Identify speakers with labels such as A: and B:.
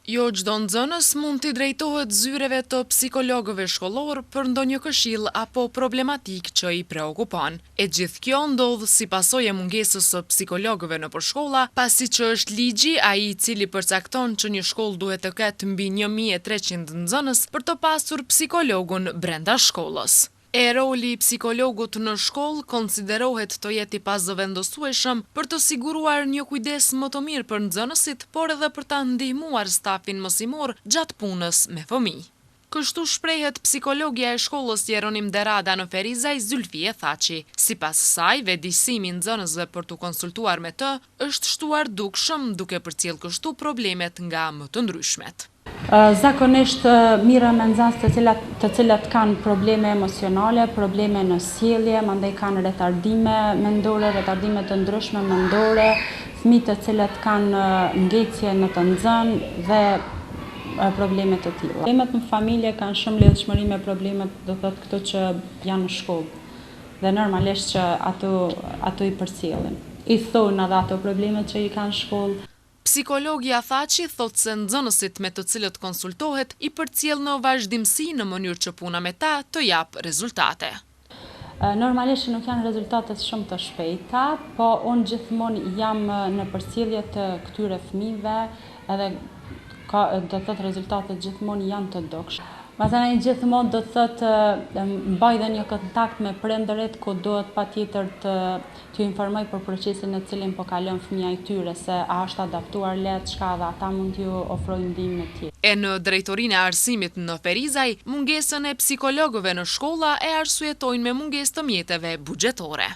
A: Jo çdo nxënës mund t'i drejtohet zyreve të psikologëve shkollorë për ndonjë këshillë apo problematikë që i preokupon. E gjithë kjo ndodh si pasojë e mungesës së psikologëve nëpër shkolla, pasi që është ligji ai i cili përcakton që një shkollë duhet të ketë mbi 1300 nxënës për të pasur psikologun brenda shkollës. E roli i psikologut në shkollë konsiderohet të jetë i pazëvendësueshëm për të siguruar një kujdes më të mirë për nxënësit, por edhe për ta ndihmuar stafin mësimor gjatë punës me fëmijë. Kështu shprehet psikologja e shkollës Jeronim De Rada në Ferizaj, Zylfije Thaçi. Sipas saj, vetëdijësimi i nxënësve për t'u konsultuar me të është shtuar dukshëm, duke përcjellë kështu problemet nga më të ndryshmet.
B: Zakonisht mirrem me nxënës të cilat të cilët kanë probleme emocionale, probleme në sjellje, mandej kanë retardime mendore, retardime të ndryshme mendore, fëmijë të cilët kanë ngecje në të nxënë dhe probleme të tilla. Problemet në familje kanë shumë lidhshmëri me problemet, do thotë këto që janë në shkollë dhe normalisht që ato ato i përcjellin. I thonë edhe ato problemet që i kanë në shkollë.
A: Psikologja Thaçi thotë se nxënësit me të cilët konsultohet i përcjell në vazhdimësi në mënyrë që puna me ta të japë rezultate.
B: Normalisht që nuk janë rezultatet shumë të shpejta, po unë gjithmonë jam në përcjellje të këtyre fëmijëve edhe ka do të thotë rezultatet gjithmonë janë të dukshme. Masanej gjithmonë do të thotë mbaj dhe një kontakt me prindërit ku duhet patjetër të t'ju informoj për procesin në të cilin po kalon fëmija i tyre, se a është adaptuar lehtë, çka edhe ata mund t'ju ofrojnë ndihmë e tjerë.
A: E në Drejtorinë e Arsimit në Ferizaj, mungesën e psikologëve në shkolla e arsyetojnë me mungesë të mjeteve buxhetore.